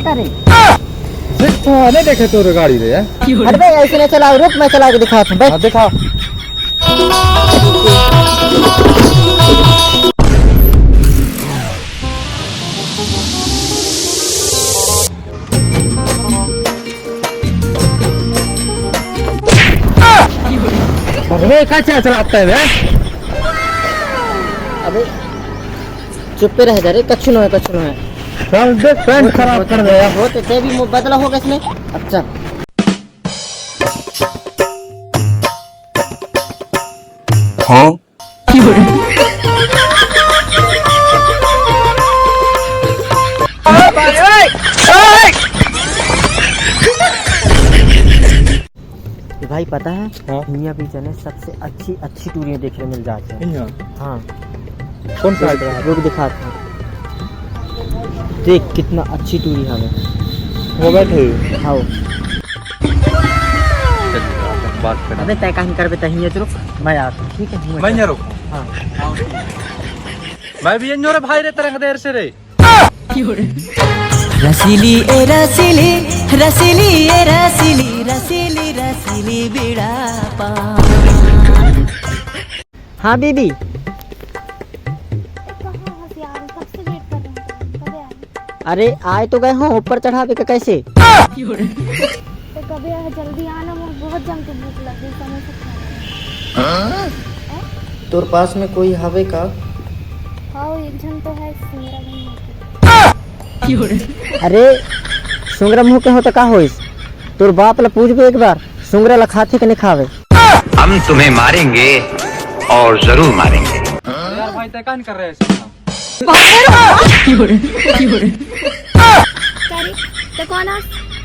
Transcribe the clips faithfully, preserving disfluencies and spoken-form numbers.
अरे। देख तो, नहीं देखे तोर गाड़ी रे यार। अरे भाई, ऐसे नहीं चलाओ, रुक, मैं चला के दिखाता हूँ, बैठ। हाँ, दिखा। अबे, का चलाता है बे? अबे, चुप्पे रह जा रे, कछु नो है, कछु नो है। चल दे, पैंट खराब कर दे यार। हो तो ते भी मु-, बदला होगा इसमें। अच्छा। हाँ। ए भाई, पता है, हाँ। हियाँ भी जने सबसे अच्छी, अच्छी टूरियाँ देखे मिल जाती हैं। हियाँ? हाँ। कौन सा देख, आइटम? रुक, दिखाता हूँ। देख, कितना अच्छी टूरी हवे। वो बैठे हुए। हाँ। बात कर। अबे, तय काहे करबे, तय हियाँ रुक, मैं आता हूँ, ठीक है? मैं रुक। हाँ। मैं भी यहीं रे भाई रे, तरंग देर से रे। रसीली ए रसीली, रसीली ए रसीली, रसीली रसीली बिड़ा पान। हाँ दीदी। कहाँ हंस यार, कब से वेट कर रहे हैं, कब आए? अरे आए तो गए हो, ऊपर चढ़ावे का कैसे? तो कब आए, जल्दी आना, मुझे बहुत जम के भूख लग गई, समोसा खाना है। तोर पास में कोई हवे का? हाँ, एक झन तो है, सुंगरा मुंह के। अरे, सुंगरा मुंह के हो तो का होइस? तोर बाप ला पूछबे एक बार, सुंगरा ला खाथे के नहीं खावे। हम तुम्हें मारेंगे और जरूर मारेंगे। यार भाई, तय काहे नहीं कर रहे हैं? अरे, तो कौन आ?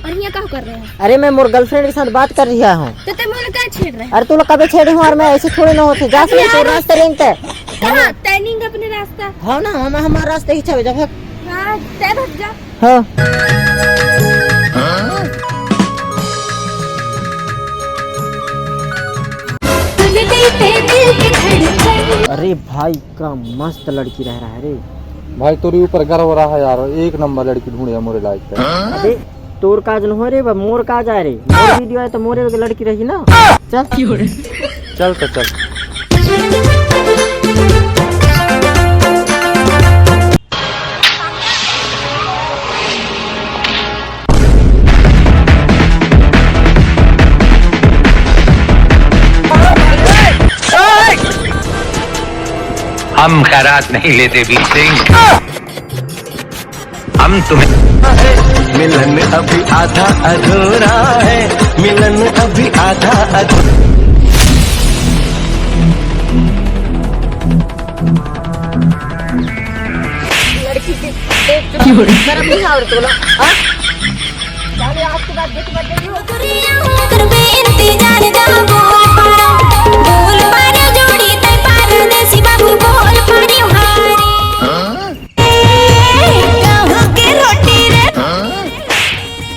और यहाँ क्या कर रहे हैं? अरे, मैं मोर गर्लफ्रेंड के साथ बात कर रहा हूँ। तो ते मोला का छेड़ रहे हैं? अरे, तू लोग कबे छेड़े हो? और मैं ऐसे थोड़े ना होते। जा अभी से यार। रास्ते रेंगते। कहाँ? तय नहीं अपने रास्ता। हाँ ना, हम हमारा रास्ता ही छवे जब। हाँ, तय भग जा। हाँ। अरे भाई, का मस्त लड़की रह रहा है रे। भाई, तोरी ऊपर गर्व हो रहा है यार, एक नंबर लड़की ढूंढे मोरे लायक है। अबे, तोर काज न हो रे बा, मोर काज आए रे। मोर वीडियो आए तो मोरे लगे लड़की रही ना। चल। चल तो चल। हम खैरात नहीं लेते बीर सिंह। हम तुम्हें मिलन अभी आधा अधूरा है, मिलन अभी आधा अधूरा। लड़की के देख के शर्म नहीं आ रही तोला, हाँ? साले आज के बाद देख मत देखियो।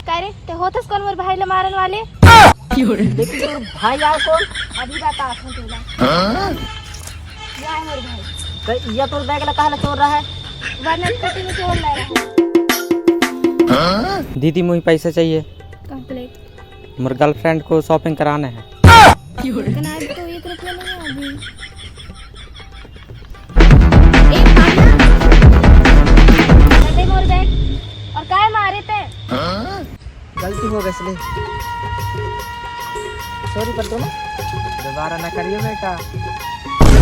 का रे, ते होतस कौन मोर भाई ला मारन वाले? लेकिन तोर भाई आए कौन? अभी बताथंव तोला। ये आए मोर भाई। त ये तोर बैग ला काहे ला चोर रहा है? वरना कटी में चोर ला रहा है। दीदी, मुझे पैसा चाहिए। कहाँ पे ले? मोर गर्लफ्रेंड को शॉपिंग कराना है। लेकिन आज तो एक रुपया नहीं है अभी। ए, पागल। दे मोर बैग। और काय मारे ते? गलती हो गई इसलिए। सॉरी कर दो ना। दोबारा ना करियो बेटा।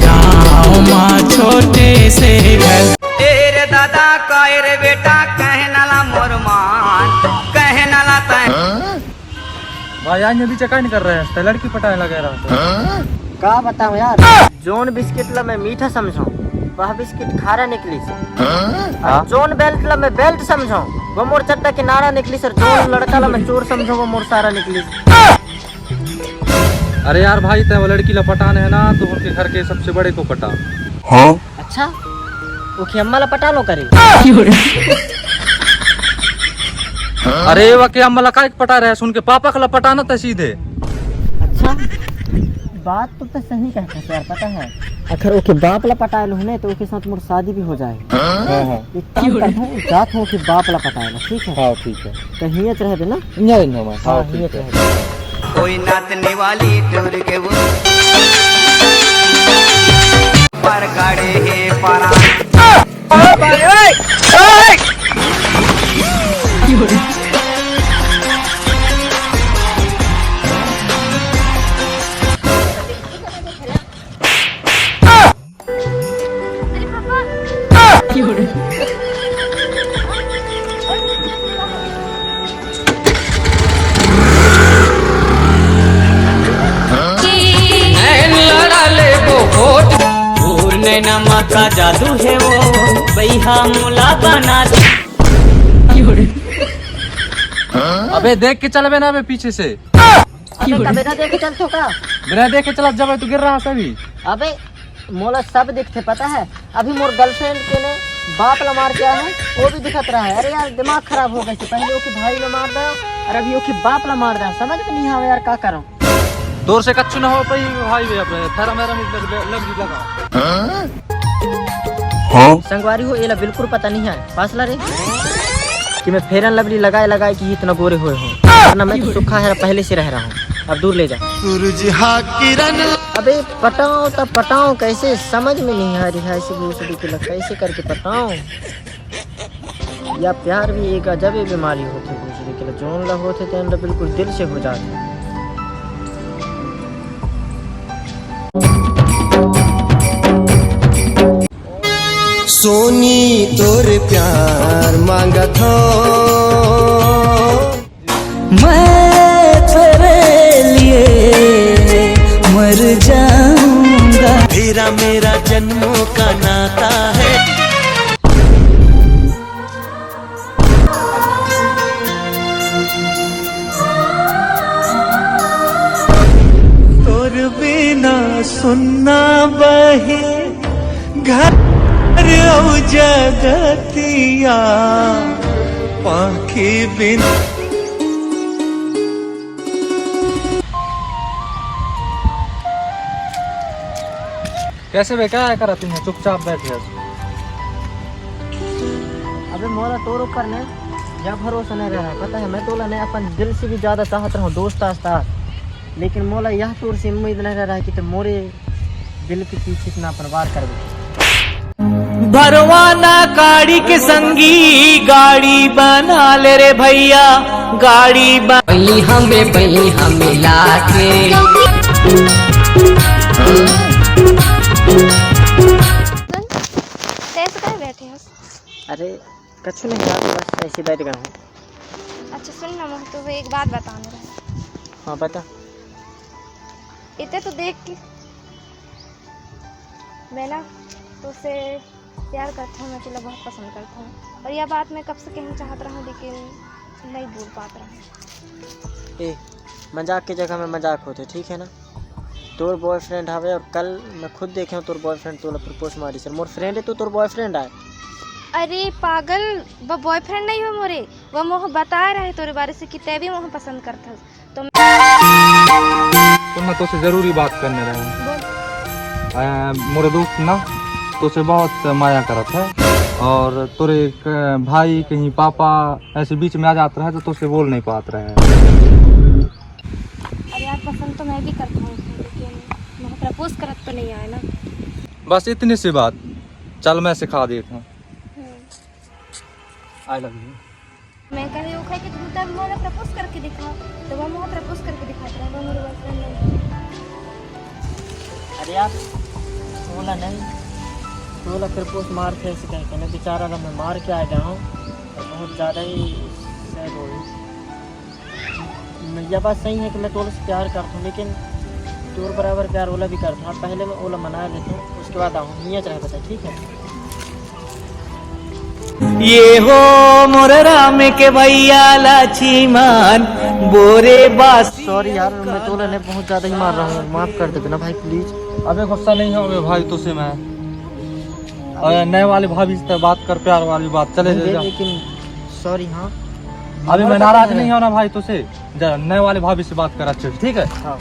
गाँव मा छोटे से घर। ए रे दादा, काय रे बेटा, कहे नाला मोर मान, कहे नाला तै। भाई, आज भी चेक नहीं कर रहे हैं, तो लड़की पटाने लगे रहा तो। का बताऊं यार, जोन बिस्किट ला मैं मीठा समझूं, वह बिस्किट खारा निकलिस। हाँ? जोन बेल्ट ला मैं बेल्ट समझूं, वो मोर चड्डा के नारा निकलिस। और जोन लड़का ला मैं चोर समझूं, वो मोर सारा निकलिस। अरे यार भाई, तै वो लड़की ला पटाने है ना, तो उनके घर के सबसे बड़े को पटा। हाँ? अच्छा, ओके अम्मा ला पटा लो करे। अरे, वो के अम्मा ला काय के पटा रहे, उनके पापा का ला पटाना था सीधे। अच्छा, बात तो तैं सही कहत हस यार, पता है। अगर ओके बाप ला पटाए लूँ ना, तो ओके साथ मोर शादी भी हो जाए। हाँ, हाँ। एक काम करत हूँ, जात हूँ ओके बाप ला पटाए ला, ठीक है? हाँ, ठीक है। तो हियेच रहबे ना? हियेच रहबे, हाँ, हाँ, ठीक हियेच है। रहबे। कोई नाचने वाली टूर के वो पर खड़े हैं परा। नैन लड़ा ले वो होठ, घूर नैना माँ का जादू है वो, बैहा मुला बना दे। अबे देख के चलबे ना बे पीछे से। अबे का बिना देखे चलथों का? बिना देखे चलत जबे तू गिर रहा सभी। अबे मोला सब दिखथे पता है। अभी मोर गर्लफ्रेंड के ने बाप ला मार के आए हँव, वो भी दिखत रहा है। अरे यार दिमाग खराब हो गइसे, पहले ओके भाई ला मार देंव और अभी ओके बाप ला मार देंव, समझ में नहीं आवे यार का करँव। तोर से कच्छु ना हो पाई भाई बे, अब थेरा मेरा लग, लग, लगा। हाँ? संगवारी हो, एला बिल्कुल पता नहीं है, पास ला रे, कि मैं Fair and Lovely लगाए लगाए कि इतना गोरे होए हँव। ना मैं तो सूखा है, पहले से रह रहा हूँ, अब दूर ले जा। सूरज हा किरण। अबे पटाओ त पटाओ कैसे, समझ में नहीं आ रही है इस भोसड़ी के लग, कैसे करके पटाओ। या प्यार भी एक अजब ही बीमारी होथे भोसड़ी के लग, जोन ला होथे तेन ला बिल्कुल दिल से हो जाथे। सोनी तोर प्यार मांगत हँव। मैं तेरे लिए मर जाऊंगा। तेरा मेरा जन्मों का नाता है। तोर बिना सुन्ना बहे घर अउ जगतिया, पाँखी बिन। कैसे बे, का करत हस? चुपचाप बैठ जा। अबे मोला तोर ऊपर ने या भरोसा नहीं रहा, पता है, मैं तोला ने अपन दिल से भी ज्यादा चाहत रहूँ दोस्त आस्ता, लेकिन मोला यह तोर से उम्मीद नहीं रहा कि तैं मोरे दिल के पीछे इतना अपन वार कर दे। भरवाना गाड़ी के संगी, गाड़ी बना ले रे भैया, गाड़ी बन- बई हमें, बई हमें लाके। सुन, तैं ऐसे काहे बैठे हस? अरे, कछु नहीं यार, बस ऐसे बैठ गया हूँ। अच्छा सुन ना, मैं तो एक बात बताने रहा। हाँ, बता। इतने तो देख के मैं ना तोसे प्यार करता हूँ, मैं तुला बहुत पसंद करता हूँ। और यह बात मैं कब से कहना चाहत रहा हूँ, लेकिन नहीं बोल पात रहा हूँ। ए, मजाक के जगह में मजाक होथे, ठीक है ना? तोर बॉयफ्रेंड हवे और कल मैं खुद देखे हूँ तोर बॉयफ्रेंड तोला प्रपोज मारिस हे। मोर फ्रेंड है तो तोर बॉयफ्रेंड आय। अरे पागल, वो बॉयफ्रेंड नहीं हो मोरे, वो मोह बता रहा है तोरे बारे से कि तैं भी मोह पसंद करथस। तो मैं सुन ना, तोसे जरूरी बात करने रहे। बोल। आ, मोरे दोस्त ना तोसे बहुत माया करत है और तोरे एक भाई कहीं पापा ऐसे बीच में आ जात रहे तो तोसे बोल नहीं पात रहे। अरे यार, पसंद तो मैं भी करता हूँ उसे, लेकिन मैं प्रपोज करत तो नहीं आए ना। बस इतनी सी बात, चल मैं सिखा देता हूँ। हम्म। I love you। मैं कहे ओखर के तू तब मोला प्रपोज करके दिखा, तो वो मोला प्रपोज करके दिखात रहा, वो मोर बॉयफ्रेंड नहीं। अरे यार, तोला नहीं, तोला प्रपोज मार के ऐसे कह के ना, बेचारा ला मैं मार के आ गया हूँ और बहुत ज़्यादा ही सैड हो गई। मैं, यह बात सही है कि मैं तोला से प्यार करता हूँ, लेकिन तोर बराबर प्यार ओला भी करता हूँ। पहले मैं ओला मना लेता हूँ, उसके बाद आऊँ, नियत रह बता, ठीक है? ये हो मोर राम के भैया लक्ष्मण बोरे बास। सॉरी यार, मैं तोला ने बहुत ज़्यादा ही मार रहा हूँ, माफ़ कर देबे ना भाई, प्लीज। अबे गुस्सा नहीं हो, अबे भाई, तोसे मैं, अबे नए वाली भाभी से बात कर, प्यार वाली बात, चले नहीं जा, बे, जा। लेकिन सॉरी, हाँ। अभी मैं नाराज नहीं हूँ ना भाई तोसे, जा नए वाली भाभी से बात कर अच्छे से, ठीक है? हाँ।